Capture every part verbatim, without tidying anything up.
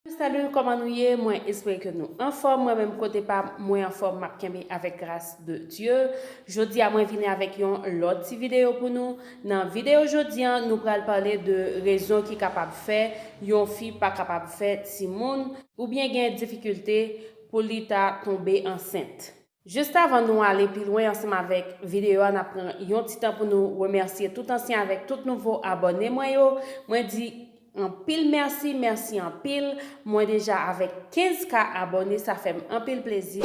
Salut, kòman nou ye? Mwen espere ke nou anfòm. Mwen menm kote pa m, mwen anfòm, m ap kenbe avèk gras de Dye. Jodi a mwen vini avèk yon lòt ti videyo pou nou. Nan videyo jodi a, nou pral pale de rezon ki kapab fè yon fi pa kapab fè timoun oubyen gen difikilte pou li ta tonbe ansent. Jis avan nou ale pi lwen ansanm avèk videyo a, n ap pran yon ti tan pou nou remèsye tout ansyen avèk tout nouvo abòne mwen yo. Mwen di anpil mèsi, mèsi anpil. Mwen deja avèk kenz ka abòne, sa fè m anpil plezi.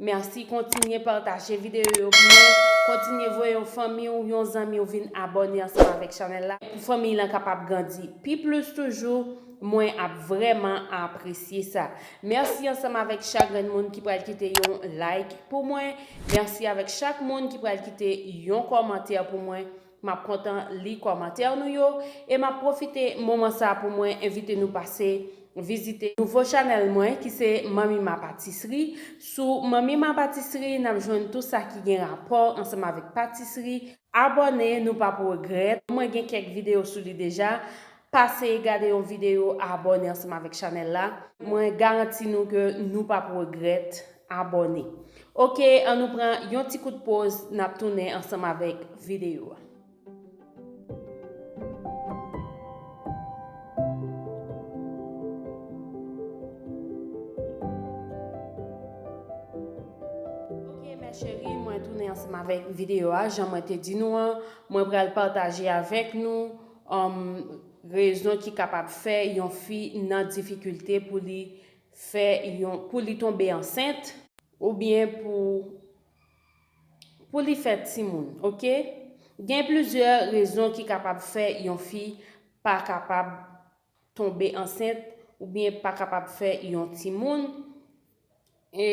Mèsi, kontinye pataje videyo yo pou mwen. Kontinye voye yon fanmi w, yon zanmi w vin abòne ansanm avèk chanèl la. Pou fanmi lan kapab grandi pi plis toujou, mwen ap vrèman apresye sa. Mèsi ansanm avèk chak grenn moun ki pral kite yon like pou mwen. Mèsi avèk chak moun ki pral kite yon kòmantè pou mwen. M ap kontan li kòmantè nou yo. E m ap pwofite moman sa pou mwen envite nou pase vizite nouvo chanèl mwen ki se Manmi Ma Patisri. Sou Manmi Ma Patisri, n ap jwenn tout sa ki gen rapò ansanm avèk patisri. Abòne, nou p ap regrèt. Mwen gen kèk videyo sou li deja. Pase gade yon videyo, abòne ansanm avèk chanèl la. Mwen garanti nou ke nou p ap regrèt abòne. Oke, an nou pran yon ti kout poz, n ap tounen ansanm avèk videyo a. Oke, mè cheri, mwen tounen ansanm avèk videyo a. Jan mwen te di nou an, mwen pral pataje avèk nou, um, rezon ki kapab fè yon fi nan difikilte pou li fè yon, pou li tonbe ansent oubyen pou, pou li fè timoun, oke? Gen plizyè rezon ki kapab fè yon fi pa kapab tonbe ansent oubyen pa kapab fè yon timoun. E,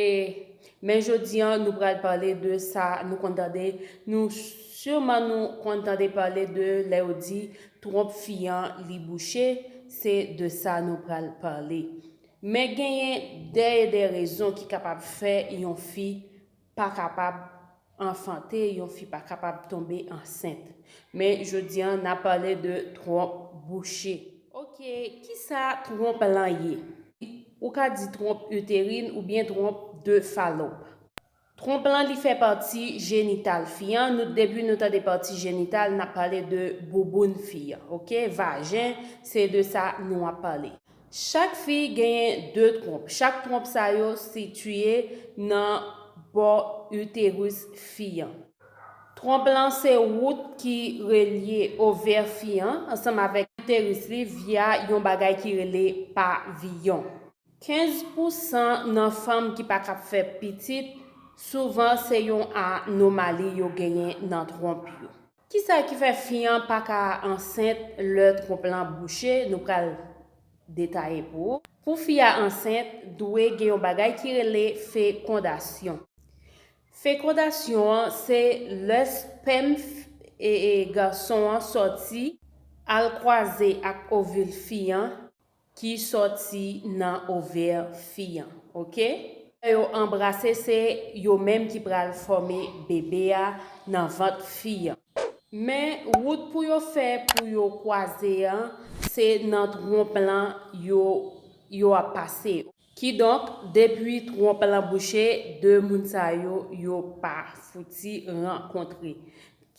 men jodi an, nou pral pale de sa nou konn tande, nou siman nou konn tande pale de lè yo di twonp fi an li bouche, se de sa nou pral pale. Men genyen de e de rezon ki kapab fè yon fi pa kapab anfante, yon fi pa kapab tonbe ansent. Men jodi an, n ap pale de twonp bouche. Oke, kisa twonp lan ye? Ou ka di twonp iterin oubyen twonp de Fallope. Twonp lan, li fè pati jenital fi an. Nou, depi nou tande pati jenital, n ap pale de bouboun fi an, oke? Vajen, se de sa nou ap pale. Chak fi genyen de twonp. Chak twonp sa yo sitiye nan bò iteris fi an. Twonp lan se wout ki relye ovè fi an ansanm avèk iteris li via yon bagay ki rele paviyon. Kenz pousan nan fanm ki pa kab fè pitit, souvan se yon anomali yo genyen nan twonp yo. Kisa ki fè fi an pa ka ansent lè twonp lan bouche? Nou pral detaye pou ou. Pou fi a ansent, dwe gen yon bagay ki rele fekondasyon. Fekondasyon an se lè spèm f-, e, e, gason an sòti al kwaze ak ovil fi an ki sòti nan ovè fi an, oke? Lè yo anbrase, se yo menm ki pral fòme bebe a nan vant fi an. Men wout pou yo fè pou yo kwaze an, se nan twonp lan yo, yo ap pase. Kidonk, depi twonp lan bouche, de moun sa yo, yo pa fouti rankontre.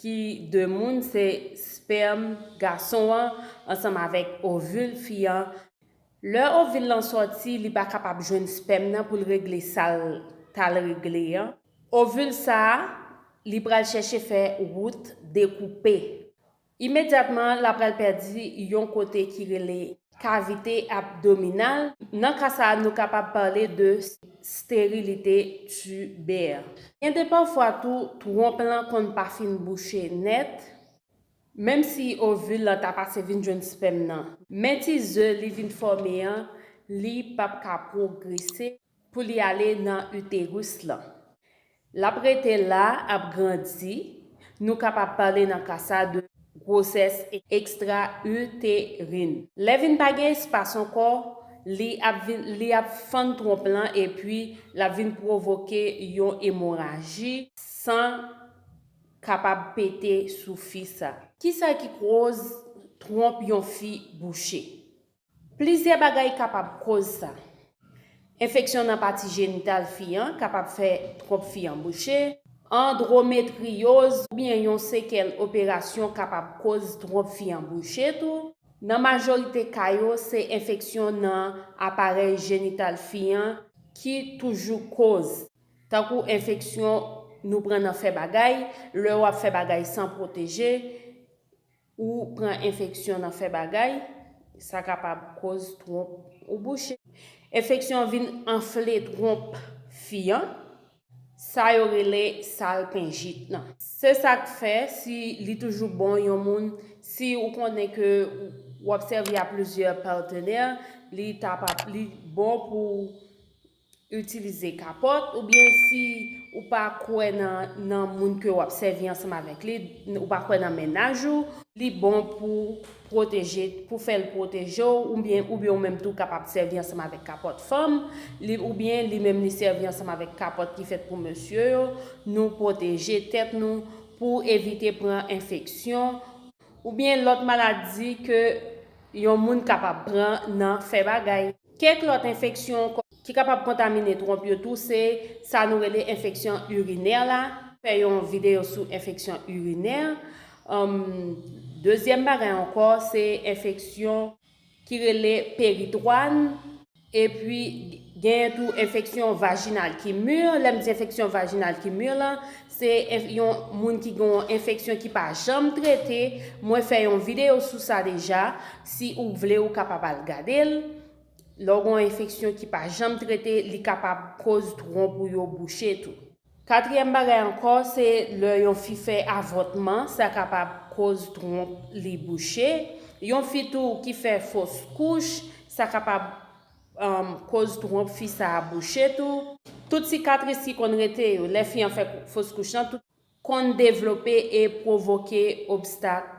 Ki de moun, se spèm gason an ansanm avèk ovil fi an. Lè ovil lan sòti, li pa kapab jwenn spèm nan pou l regle sa l t al regle an. Ovil sa a, li pral chèche fè wout dekoupe. Imedyatman, l ap pral pèdi yon kote ki rele kavite abdominal. Nan ka sa a, nou kapab pale de sterilite tibè. Gen de pafwa tou, twonp lan konn pa fin bouche nèt, menm si ovil lan ta pase vin jwenn spèm nan. Men ti ze li vin fòme an, li p ap ka pwogrese pou li ale nan iteris lan. L ap rete la, ap grandi. Nou kapab pale nan ka sa de gwosès ekstra iterin. Lè vin pa gen espas ankò, li ap vin, li ap fann twonp lan epi l ap vin pwovoke yon emoraji, san kapab pete sou fi sa. Kisa ki koz twonp yon fi bouche? Plizyè bagay kapab koz sa. Enfeksyon nan pati jenital fi an kapab fè twonp fi an bouche. Andwometriyoz oubyen yon sekèl operasyon kapab koz twonp fi an bouche tou. Nan majorite ka yo, se enfeksyon nan aparèy jenital fi an ki toujou koz. Tankou enfeksyon nou pran nan fè bagay, lè w ap fè bagay san pwoteje, ou pran enfeksyon nan fè bagay, sa kapab koz twonp ou bouche. Enfeksyon vin anfle twonp fi an, sa yo rele salpenjit nan. Se sa k fè, si li toujou bon yon moun, si ou konnen ke w ap sèvi a plizyè patenè, li ta pa, li bon pou itilize kapòt, oubyen si ou pa kwè nan, nan moun ke w ap sèvi ansanm avèk li, ou pa kwè nan mennaj ou, li bon pou pwoteje, pou fè l pwoteje w, oubyen, oubyen ou menm tou kapab sèvi ansanm avèk kapòt fanm, li, oubyen li menm li sèvi ansanm avèk kapòt ki fèt pou mesye yo, nou pwoteje tèt nou pou evite pran enfeksyon, oubyen lòt maladi ke yon moun kapab pran nan fè bagay. Kèk lòt enfeksyon ankò ki kapab kontamine twonp yo tou, se sa nou rele enfeksyon irinè la. Fè yon videyo sou enfeksyon irinè. Anm, dezyèm bagay ankò, se enfeksyon ki rele peritwàn. Epi, genyen tou enfeksyon vajinal ki mir. Lè m di enfeksyon vajinal ki mir la, se enf-, yon moun ki gen yon enfeksyon ki pa janm trete. Mwen fè yon videyo sou sa deja. Si ou vle, ou kapab al gade l. Lè w gen yon enfeksyon ki pa janm trete, li kapab koz twonp ou yo bouche tou. Katriyèm bagay ankò, se lè yon fi fè avòtman, sa kapab koz twonp li bouche. Yon fi tou ki fè fos kouch, sa kapab, um, koz twonp fi sa a bouche tou. Tout sikatris ki konn rete yo, lè fi an fè fos kouch lan, tout konn devlope e pwovoke obstak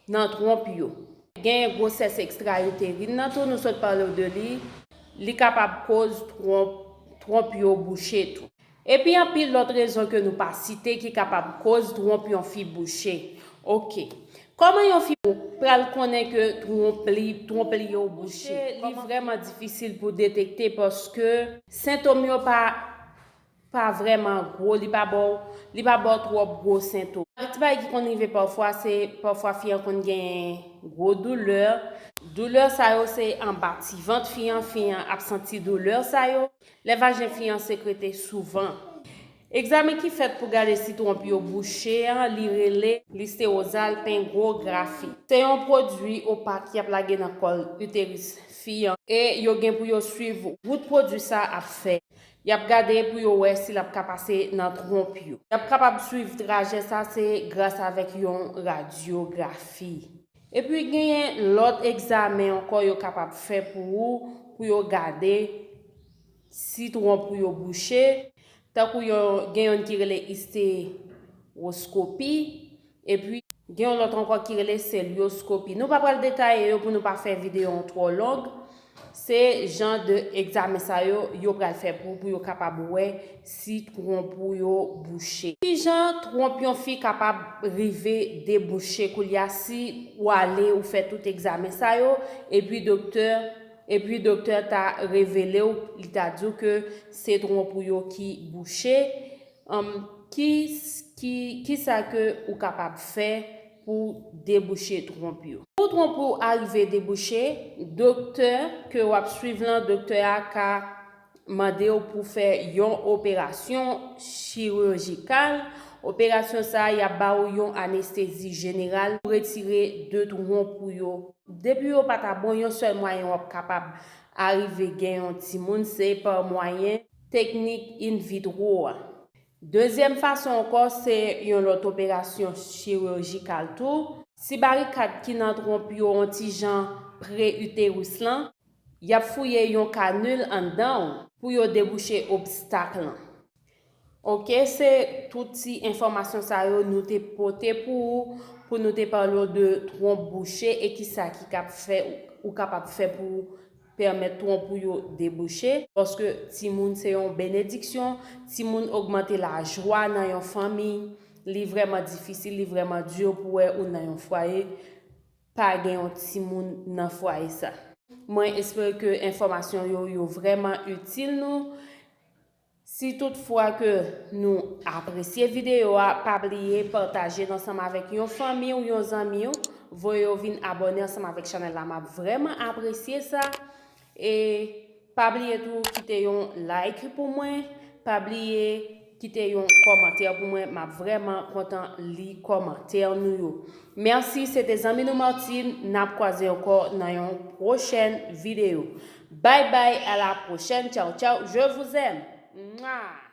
nan twonp yo. Genyen gwosès ekstrayiterin nan tou, nou sot pale w de li. Li kapab koz twonp, twonp yo bouche tou. Epi anpil lòt rezon ke nou pa site ki kapab koz twonp yon fi bouche. Oke. Kòman yon fi pral konnen ke twonp li, twonp li yo bouche? Li vrèman difisil pou detekte paske sentòm yo pa, pa vrèman gwo, li pa ba w, li pa ba w twòp gwo sentòm. Ti bagay ki konn rive pafwa, se pafwa fi an konn gen gwo doulè. Doulè sa yo se anba ti vant fi an, fi an ap santi doulè sa yo. Lè vajen fi an sekrete souvan. Egzamen ki fèt pou gade si twonp yo bouche an, li rele listewozalpengografi. Se yon pwodui opak y ap lage nan kòl iteris fi an e yo gen pou yo swiv wout pwodui sa ap fè. Y ap gade pou yo wè si l ap ka pase nan twonp yo. Y ap kapab swiv trajè sa se gras avèk yon radyografi. Epi genyen lòt egzamen ankò yo kapab fè pou ou, pou yo gade si twonp ou yo bouche. Tankou yo, gen youn ki rele istewoskopi, epi gen yon lòt ankò ki rele selyoskopi. Nou pa pral detaye yo pou nou pa fè videyo an twò long. Se jan de egzamen sa yo, yo pral fè pou, pou yo kapab wè si twonp ou yo bouche. Kijan twonp yon fi kapab rive debouche koulye a si ou ale, ou fè tout egzamen sa yo, epi doktè, epi doktè ta revele w, li ta di w ke se twonp ou yo ki bouche. Anm, ki, ki, kisa ke ou kapab fè pou debouche twonp yo? Pou twonp ou arive debouche, doktè ke w ap swiv lan, doktè a ka mande w pou fè yon operasyon chirijikal. Operasyon sa a, y ap ba ou yon anestezi jeneral pou retire de twonp ou yo. Depi yo pa ta bon, yon sèl mwayen w ap kapab arive gen yon timoun, se pa mwayen teknik in vitro a. Dezyèm fason ankò, se yon lòt operasyon chirijikal tou. Si barikad ki nan twonp yo yon ti jan pre-uterus lan, y ap fouye yon kanil anndan w pou yo debouche obstak lan. Oke, se tout ti enfòmasyon sa yo nou te pote pou ou, pou nou te pale w de twonp bouche e kisa ki kap fè, ou kapab fè pou pèmèt twonp ou yo debouche. Paske timoun se yon benediksyon, timoun ogmante lajwa nan yon fanmi, li vrèman difisil, li vrèman di pou wè ou nan yon fwaye, pa gen yon timoun nan fwaye sa. Mwen espere ke enfòmasyon yo, yo vrèman itil nou. Si toutfwa ke nou apresye videyo a, pa bliye pataje l ansanm avèk yon fanmi w, yon zanmi w. Voye yo vin abòne ansanm avèk chanèl la. M ap vrèman apresye sa. E pa bliye tou kite yon like pou mwen. Pa bliye kite yon kòmantè pou mwen. M ap vrèman kontan li kòmantè nou yo. Mèsi, se te zanmi nou Martine. N ap kwaze ankò nan yon pwochèn videyo. Bye bye, à la prochaine. Ciao, ciao. Je vous aime. Mwa!